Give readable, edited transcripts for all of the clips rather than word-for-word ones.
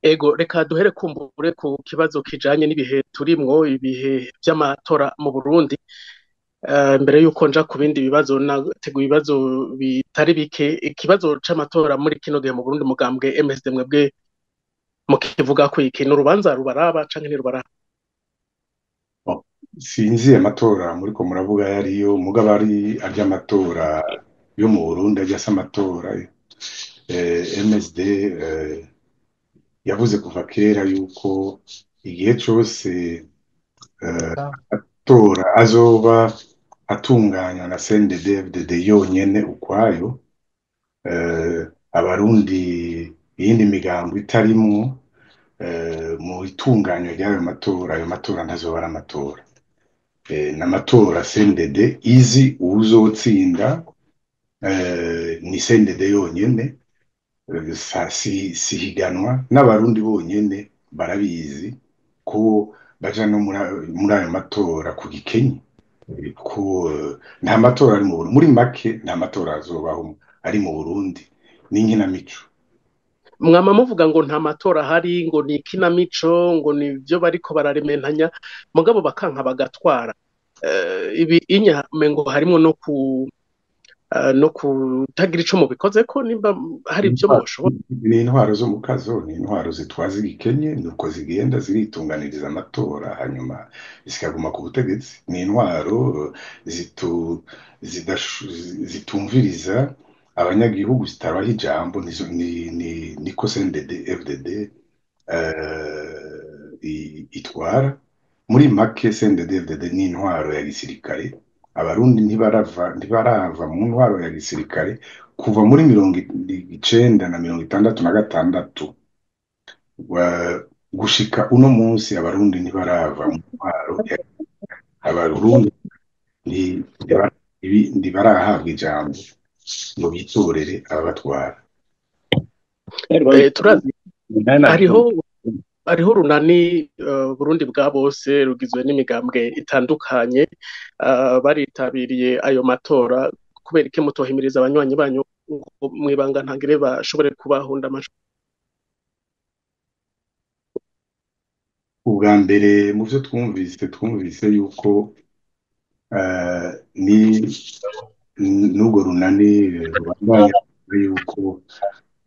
Ego, reka duhere kumbure ku kibazo kijanye n'ibihe turimwo, ibihe vy'amatora mu Burundi. Mbere yuko nja ku bindi bibazo, nateguye ibibazo bitari bike. Ikibazo c'amatora muri kino gihe mu Burundi, mugambwe MSD mwebwe mukivuga ko iki ni urubanza rubaraba canke ntirubaraba? Bon, sinzi amatora muriko muravuga yariyo, mugabo ari ary'amatora yo mu Burundi arya si amatora. MSD yavuze kuva kera yuko igihe cose amatora azoba atunganywa na CNDD-FDD yonyene ukwayo, abarundi iyindi migambo itarimwo mu itunganywa ry'ayo matora, ayo matora ntazoba ari amatora. N'amatora CNDD izi uwuzotsinda, ni CNDD yonyene, si higanwa n'abarundi bonyene barabizi ko baja no muri ayo matora ku gikenye, ko nta matora ari mu Burundi. Muri make nta matora azobaho ari mu Burundi, ni inkinamico. Mwama muvuga ngo nta matora ahari, ngo ni ikinamico, ngo ni ivyo bariko bararementanya, mugabo bakanka bagatwara. Ibi inya mengo harimwo no kutagira ico mubikozeko, nimba hari ivyo mwoshobora. Ni intwaro zo mu kazo, ni intwaro zitwaza igikenye, nuko zigenda ziritunganiriza amatora hanyuma zikaguma ku butegetsi. Ni intwaro zitumviriza abanyagihugu, zitabaha ijambo. Niko CNDD FDD itwara. Muri make CNDD FDD ni intwaro ya gisirikare. Abarundi ntibarava mu ntwaro ya gisirikare kuva muri 1966 na 66 gushika uno munsi. Abarundi ntibarava mu ntwaro ya abarundi ntibarahabwa ijambo ngo bitorere ababatwara. Turazi hariho urunani Burundi bwa bose rugizwe n'imigambwe itandukanye, baritabiriye ayo matora. Kubera iki mutohimiriza abanywanyi banyu ngo mwibanga ntangire bashobore kubahunda amajwi? Ubwa mbere mu vyo twumvise yuko ni n'urwo runani rubandanya yuko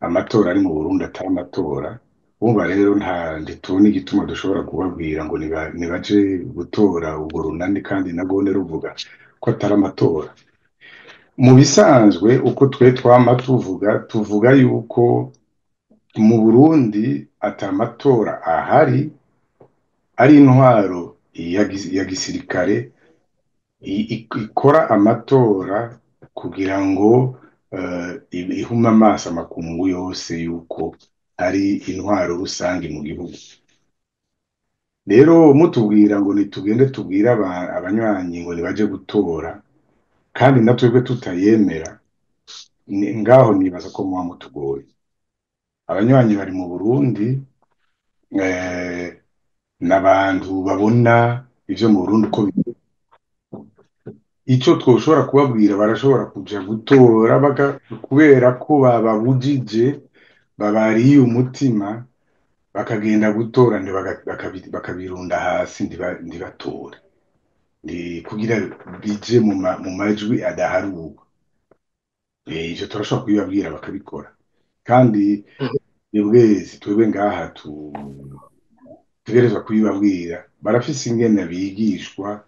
amatora ari mu Burundi atari amatora. Wumva rero nta ntitubona igituma dushobora kubabwira ngo nibaje gutora urwo runani, kandi nagone ruvuga ko atari amatora. Mu bisanzwe uko twe twama tuvuga yuko mu Burundi ata matora ahari, ari intwaro ya gisirikare ikora amatora kugira ngo ihume amaso amakungu yose yuko ari intwaro rusange mu gihugu. Rero mutubwira ngo nitugende tubwire abanywanyi ngo nibaje gutora, kandi na twebwe tutayemera, ngaho nibaza ko muba mutugoye. Abanywanyi bari mu Burundi n'abantu babona ivyo mu Burundi uko biri. Ico twoshobora kubabwira, barashobora kuja gutora kubera ko bababujije, babariye umutima, bakagenda gutora, bakabirunda hasi, ntibatore. Ni kugira bije mu majwi adaharurwa. Ivyo turashobora kubibabwira bakabikora, kandi twebwe si twebwe ngaha tutegerezwa kubibabwira. Barafise ingene bigishwa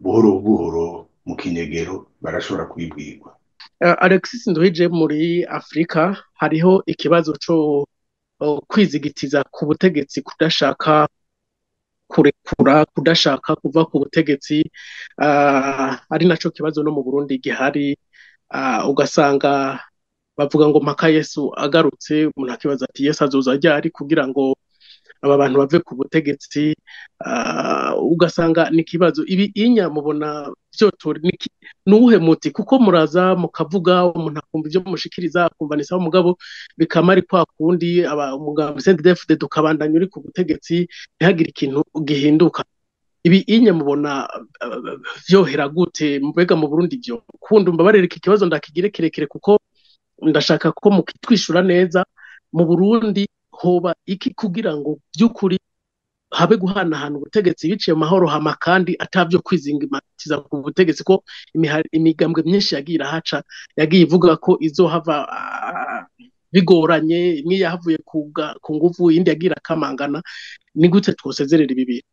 buhoro buhoro mu kinyegero, barashobora kubibwirwa. Alexis Nduhije, muri Afrika hariho ikibazo co kwizigitiza ku butegetsi, kudashaka kurekura, kudashaka kuva ku butegetsi, ari naco kibazo no mu Burundi gihari. Ugasanga bavuga ngo mpaka Yesu agarutse. Umuntu akibaza ati: "Yesu azoza ryari kugira ngo aba bantu bave ku butegetsi?" Ugasanga ni ikibazo. Ibi inya mubona vyotora nuwuhe muti? Kuko muraza mukavuga, umuntu akumva ivyo mushikiriza, akumva ni sawa, mugabo bikama ari kwa kundi, aba umugambi CNDD-FDD ukabandanya uri ku butegetsi, ntihagire ikintu gihinduka. Ibi inya mubona vyohera gute? Mbega mu Burundi vyo kundi? Mbabarire, iki kibazo ndakigire kirekire kuko Ndashaka ko mukitwishura neza. Mu Burundi hoba iki kugira ngo by'ukuri habe guhanahana ubutegetsi biciye mu mahoro, hama kandi atavyo kwizingimatiza ku butegetsi, ko imigambwe myinshi yagiye irahaca yagiye ivuga ko izohava bigoranye, imwe yahavuye ku nguvu, iyindi yagiye irakamangana. Ni gute twosezerera ibi bintu?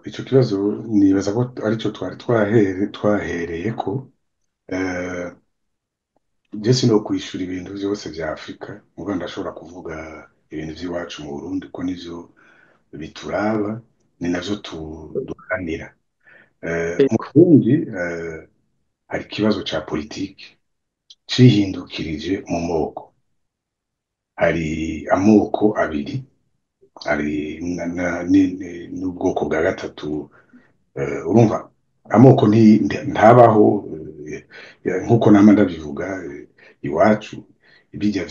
Ico kibazo nibaza ko arico twari twahereye ko je sinokwishura ibintu vyose vya Afrika, muga ndashobora kuvuga ibintu vy'iwacu mu Burundi, ko nivyo bituraba, ni navyo duharanira. Mu Burundi hari ikibazo ca politiki cihindukirije mu moko. Hari amoko abiri, hari n'ubwoko bwa gatatu. Urumva amoko ntabaho, nkuko nama ndabivuga, iwacu ibijya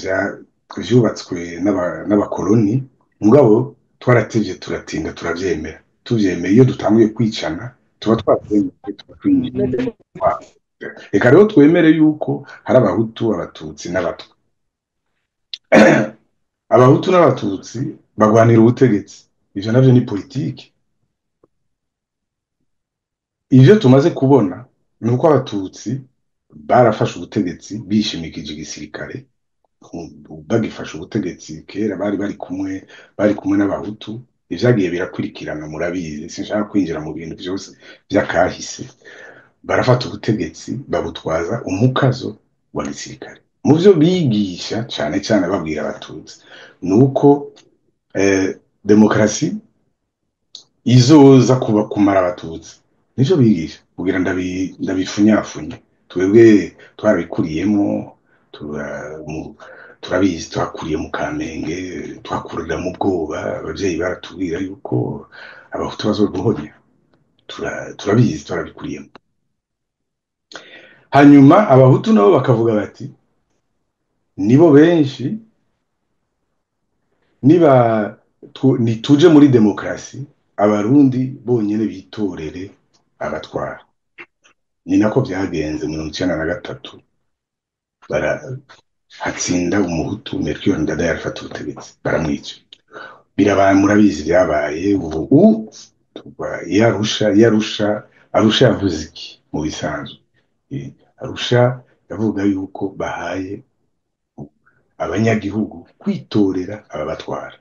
vyubatswe n'abakoloni, mugabo twaratevye turatinda turavyemera. Tuvyemeye, iyo dutanguye kwicana tuba twavyemeye, tuba twinjiye. Reka rero twemere yuko hari Abahutu, Abatutsi n'Abatwa. Abahutu n'Abatutsi bagwanira ubutegetsi, ivyo navyo ni politiki. Ivyo tumaze kubona ni uko Abatutsi barafashe ubutegetsi bishimikije igisirikare. Bagifashe ubutegetsi kera bari kumwe n'Abahutu. Ivyagiye birakurikirana murabizi, sinshaka kwinjira mu bintu vyose vy'akahise. Barafata ubutegetsi babutwaza umukazo wa gisirikare. Mu vyo bigisha cane cane babwira Abatutsi ni uko demokarasi izoza kuba kumara Abatutsi. Nivyo bigisha kugira ndabifunyafunye. Twebwe twarabikuriyemo, turabizi. Twakuriye mu Kamenge, twakurira mu bwoba. Abavyeyi baratubwira yuko Abahutu bazoduhonya. Turabizi, twarabikuriyemo. Hanyuma Abahutu nabo bakavuga bati nibo benshi, niba nituje muri demokarasi, Abarundi bonyene bitorere abatwara. Ni nako vyagenze 93, bara hatsinda Umuhutu Melchior Ndadaye, arafata ubutegetsi, baramwica. Birabaye, murabizi vyabaye. Ubu iyo Arusha, iyo Arusha yavuze iki mu bisanzwe? Arusha yavuga yuko bahaye abanyagihugu kwitorera ababatwara.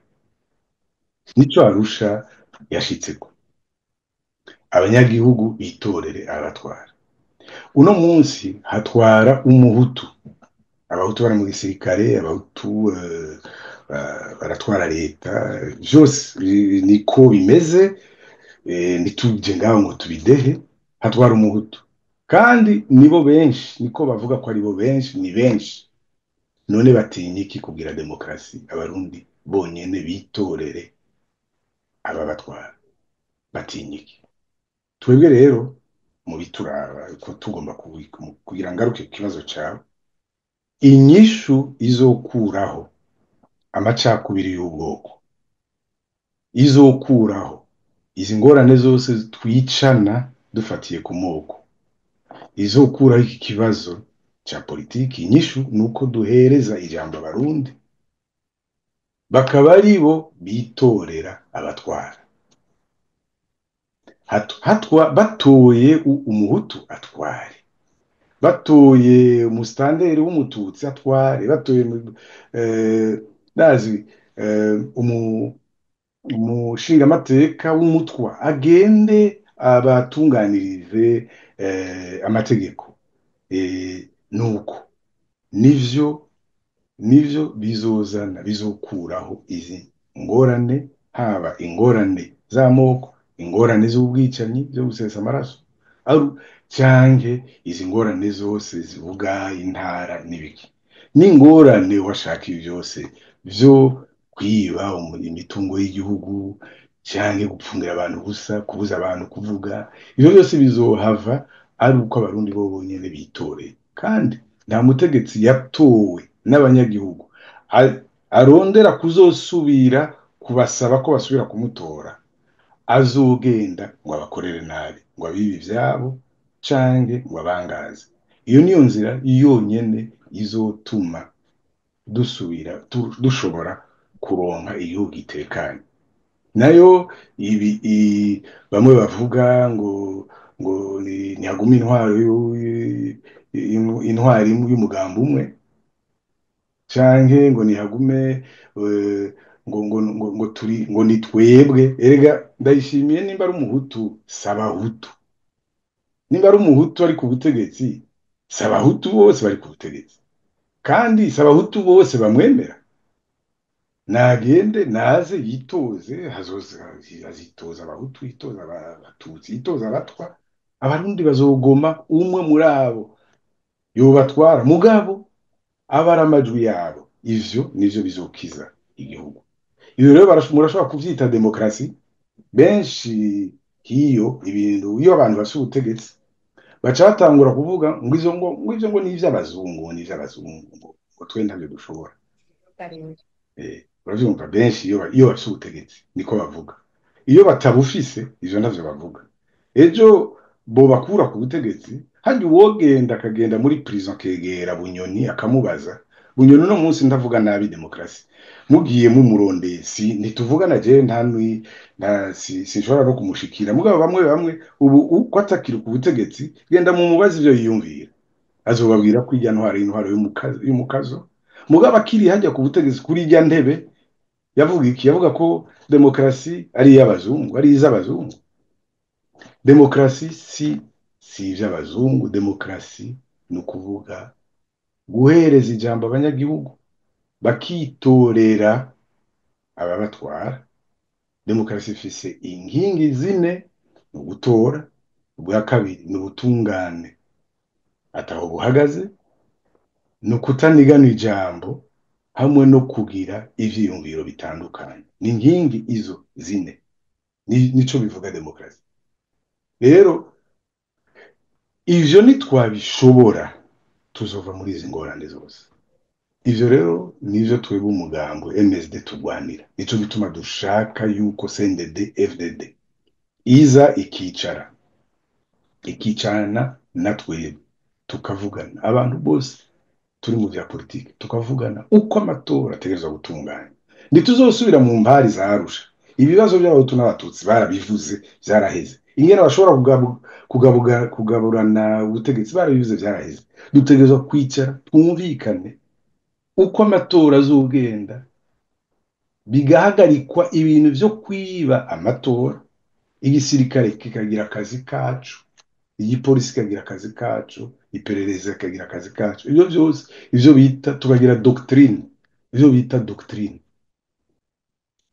Nico Arusha yashitseko, abanyagihugu bitorere ababatwara. Uno munsi hatwara Umuhutu. Abahutu bari mu gisirikare, Abahutu baratwara leta, vyose niko bimeze. Ntituje ngaho ngo tubidehe. Hatwara Umuhutu kandi nibo benshi, niko bavuga ko aribo benshi, ni benshi. None batinya iki kugira demokarasi, Abarundi bonyene bitorere ababatwara? Batinya iki? Twebwe rero mu bituraba ko tugomba kugira ngaruke ku kibazo cawe, inyishu izokuraho amacakubiri y'ubwoko, izokuraho izi ngorane zose twicana dufatiye ku moko, izokuraho iki kibazo ca politiki, inyishu nuko duhereza ijambo Abarundi, bakaba aribo bitorera abatwara. Batoye Umuhutu atware, batoye umusitanteri w'Umututsi atware, batoye ndazi umushingamateka w'Umutwa agende abatunganirize amategeko. Nuko nivyo bizozana, bizokuraho izi ngorane, haba ingorane z'amoko, ingorane z'ubwicanyi zo gusesa amaraso, canke izi ngorane zose zivuga intara n'ibiki, n'ingorane washaka ibi vyose vyo kwiba imitungo y'igihugu canke gupfungira abantu ubusa, kubuza abantu kuvuga. Ivyo vyose bizohava ari uko Abarundi bo bonyene bitoreye. Kandi nta mutegetsi yatowe n'abanyagihugu arondera kuzosubira kubasaba ko basubira kumutora azogenda ngo abakorere nabi, ngo abibe ivyabo canke ngo abangaze. Iyo niyo nzira yonyene izotuma dusubira dushobora kuronka igihugu gitekanye. Nayo ibi bamwe bavuga ngo ntihagume intwaro intwari y'umugambi umwe, canke ngo ntihagume ngo turi ngo ni twebwe. Erega Ndayishimiye nimba ari umuhutu, s'abahutu. Nimba ari umuhutu ari ku butegetsi, s'abahutu bose bari ku butegetsi, kandi s'abahutu bose bamwemera. Nagende naze yitoze, hazoza azitoza abahutu, yitoza abatutsi, yitoza abatwa, abarundi bazogoma umwe muri abo yobatwara, mugabo aba ari amajwi yabo. Ivyo nivyo bizokiza igihugu. Ivyo rero murashobora kuvyita demokarasi. Benshi hiyo ibintu iyo abantu bafise ubutegetsi baca batangura kuvuga ngo izo ngo ivyo ngo ni ivy'abazungu, ni ivy'abazungu, ngo twe ntavyo dushobora. Uravyumva, benshi iyo bafise ubutegetsi niko bavuga. Iyo batabufise ivyo ntavyo bavuga. Ejo bobakura ku butegetsi, harya uwogenda akagenda muri prison akegera Bunyoni akamubaza, Bunyoni uno munsi ndavuga nabi demokarasi, mugiye mumurondeye, si ntituvugana jewe, nta nta sinshobora no kumushikira, mugabo bamwe bamwe ubu uko atakiri ku butegetsi, genda mumubaze ivyo yiyumvira, azobabwira ko irya ntwaro intwaro y'umukazo. Mugabo akiri hajya ku butegetsi kuri irya ntebe yavuga iki? Yavuga ko demokarasi ari iy'abazungu, ari iz'abazungu. Demokarasi si ivy'abazungu. Demokarasi ni ukuvuga guhereza ijambo abanyagihugu bakitorera ababatwara. Demokarasi ifise inkingi zine: ni ugutora, ubwa kabiri ni ubutungane ataho buhagaze, ni ukutanigana ijambo, hamwe no kugira ivyiyumviro bitandukanye. Ni inkingi izo zine, nico bivuga demokarasi. Rero ivyo nitwabishobora tuzova muri izi ngorane zose. Ivyo rero nivyo twebwe umugambo MSD turwanira. Nico gituma dushaka yuko CNDD FDD iza ikicara, ikicarana na twebwe, tukavugana, abantu bose turi mu vya politiki tukavugana uko amatora ategerezwa gutunganya. Ntituzosubira mu mpari za Arusha. Ibibazo by'abahutu n'abatutsi barabivuze vyaraheze. Ingene bashobora kugaburana ubutegetsi barabivuze vyaraheze. Dutegerezwa kwicara twumvikane uko amatora azogenda, bigahagarikwa ibintu vyo kwiba amatora, igisirikare kikagira akazi kacu, igipolisi kikagira akazi kacu, iperereza kikagira akazi kacu. Ivyo vyose ivyo bita tukagira doctrine, ivyo bita doctrine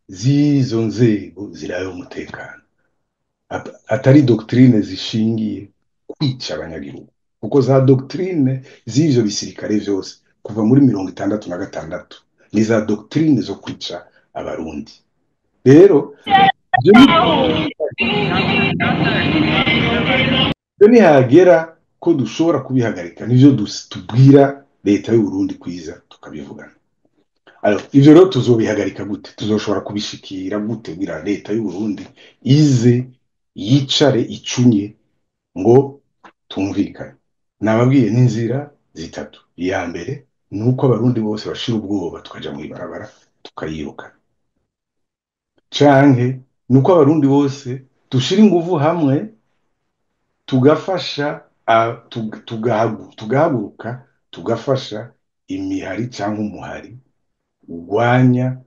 z'izo nzego zirayo umutekano, atari doctrine zishingiye kwica abanyagihugu, kuko za doctrine z'ivyo bisirikare vyose kuva muri 66 ni za doctrine zo kwica abarundi. Rero ivyo nihagera ko dushobora kubihagarika, nivyo tubwira leta y'u Burundi kwiza tukabivugana. Alors ivyo rero tuzobihagarika gute? Tuzoshobora kubishikira gute kugira leta y'u Burundi ize yicare icunye ngo tumvikane? Nababwiye n'inzira zitatu. Iya mbere ni uko abarundi bose bashira ubwoba tukaja mw'ibarabara tukayirukana, canke ni uko abarundi bose dushira inguvu hamwe tugafasha, tugahaguruka tugafasha imihari canke umuhari urwanya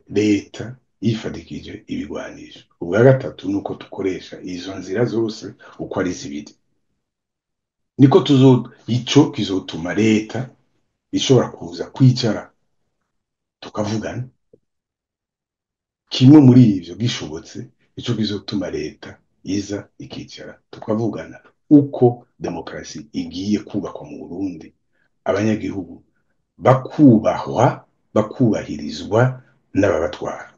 leta yifadikije ibigwanisho. Ubwa gatatu ni uko dukoresha izo nzira zose uko ari zibiri, niko ico kizotuma leta ishobora kuza kwicara tukavugana. Kimwe muri ivyo gishobotse, ico kizotuma leta iza ikicara tukavugana uko demokarasi igiye kubakwa mu Burundi, abanyagihugu bakubahwa, bakubahirizwa n'ababatwara.